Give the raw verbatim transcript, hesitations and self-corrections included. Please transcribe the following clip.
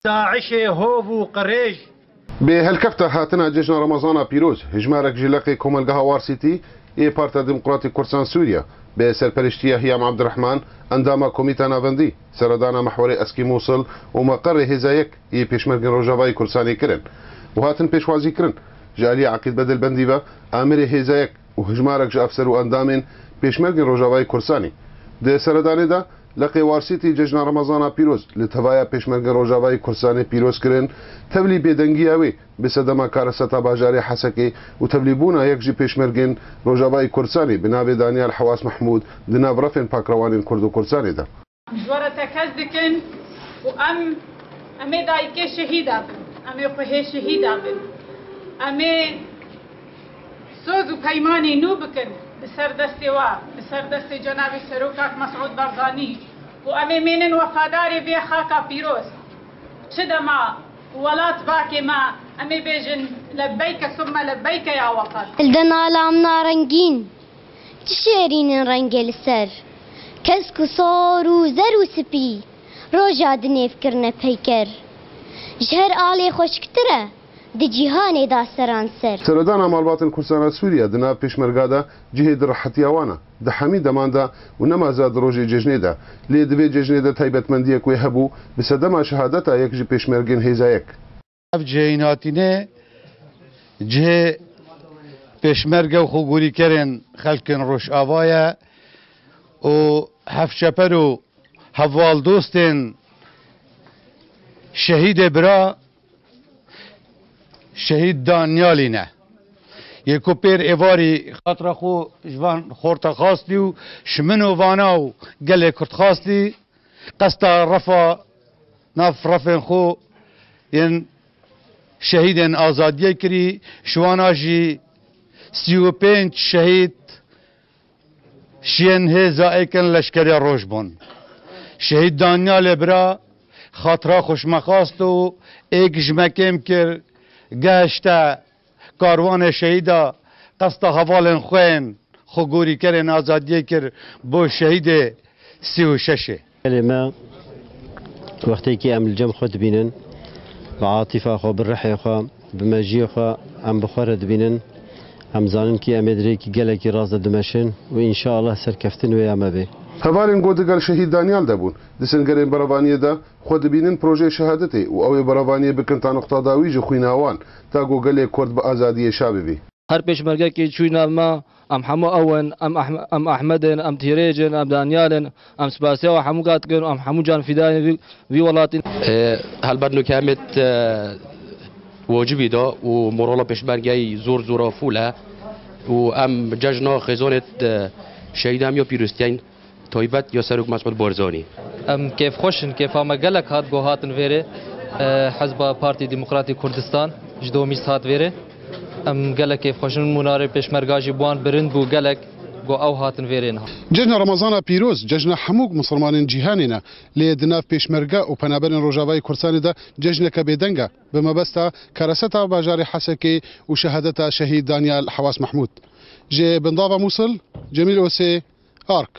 DAIŞê hov û qirêj. Bi helkefta hatina Cejna Remezana Pîroz, hejmarek ji leqê Komelgeha War City ê Partiya Demokratîk Kurdistan Sûriye bi serperiştiya Hiyam Abdurrahman, endama Komîta Navendî, seredana Mehwerê Eskî Mûsil û meqerê Hêza Yek yê Pêşmergên Rojavayê Kurdistanê kirin û hatin pêşwazîkirin ji aliyê Eqîd Bedilbendî ve, amirê Hêza Yek û hejmarek ji efser û endamên Pêşmergên Rojavayê Kurdistanê. Di seredanê de, Leqê War City Cejna Remezana Pîroz li tevaya Pêşmergên Rojavayê Kurdistanê pîroz kirin, tevlî bêdengiya wê bi sedema kareseta bajarê Hesekê û tevlîbûna yek ji Pêşmergên Rojavayê Kurdistanê bi navê Danyal Hewas Mehmûd di nav refên pakrewanên Kurd û Kurdistanê de. Ji we re tekez dikin û em, em ê dayikê şehîda bin, em ê xwehê şehîda bin, em ê soz û peymanê nû bikin li ser destê we, li ser destê cenabê Serok Kak Mesûd Barzanî û em ê mênin wefadarê vê xaka pîroz. Çi dema welat bakê me, em ê bêjin lebbeyke summe lebbeyke ya wetan. Li dena lamna rengîn. Çi şêrîn in rengê li ser. Kesk û sor û zer û spî, roja di nêv kirine peyker. Ji her alê xweşiktir e, di cîhanê de seranser. Seredana malbatên Kurdistana Sûriye di nav pêşmerga de cihê di rehetiya wan e, di hemî deman de û nema zira di rojê cejnê de. Lê di vê cejnê de taybetmendiyek wê hebû, bi sedema şehadeta yek ji pêşmergên Hêza Yek. Ev cihê hatînê cihê pêşmerge û xwegorîkerên xelkên Rojava ye û hevçeper û hevaldost ên şehîdê bira şehîd Danyalî ne. Yê ku pêr êvarî xatira xwe ji van xorta xastî û ji min û vana û gelê Kurd xastî, qesta refa nav refên xwe yên şehîdên azadiyê kirî, ji wana jî sî û pênc şehîd şiyên hêza êkên leşkerê roj bûn. Şehîd Danyalê bira xatira xwe ji me xwest û êk ji me kêm kir, gehişte karwanê şehîda qesta hevalên xwe yên xwegorîkerên azadiyê kir bo şehîdê sî û şeşê. Gelê me, wextêkî em li cem xwe dibînin, bi atîfa xwe, bi rihê xwe, bi mejiyê xwe em bi xwe re dibînin. Em zanin kî em ê di rêkî gelekî rast de dimeşin û înşaallah serkeftin wê ya me bê. Hevalên ku digel Şehîd Danyal de bûn, di singerên berevaniyê de xwe dibînin projeyê şehadetê û ew ê berevaniyê bikin ta nuqta dawî ji xwîna wan, ta ku gelê Kurd bi azadiyê şa bibî. Her pêşmergekî çûyî nav me, em hemû ew in, em Ehm-, em Ehmed in, em Tîrêc in, em Danyal in, em spasiya we hemû ka dikin, em hemû canfidayên vî, vî welatî ne. Ê, helbet nuke em ê, e, wacibî da û morala pêşmergeyî zor zora fûl e û em cejna xêzanê, e, şehîda em ya pîroztiyên taybet ya Serok Mesûd Barzanî. Em kêfxweş in, kêfa me gelek hat ku hatin vêrê. E, Hizba Partî Demokratî Kurdistan ji domîst hat vêrê. Em gelek kêfxweş in, mûnarê pêşmerga jî bi wan bilind bû gelek ku ew hatin vêrê niha. Cejna Remezana pîroz, cejna hemû misilmanên cîhanê ne, lê di nav pêşmerge û penaberên Rojavayê Kurdistanê de cejneke bêdeng e, bi mebesta kareseta bajarê Hesekê û şehadeta şehîd Danyal Hewas Mehmûd. Ji Bindava Mûsil, Cemîl Osê, Ark.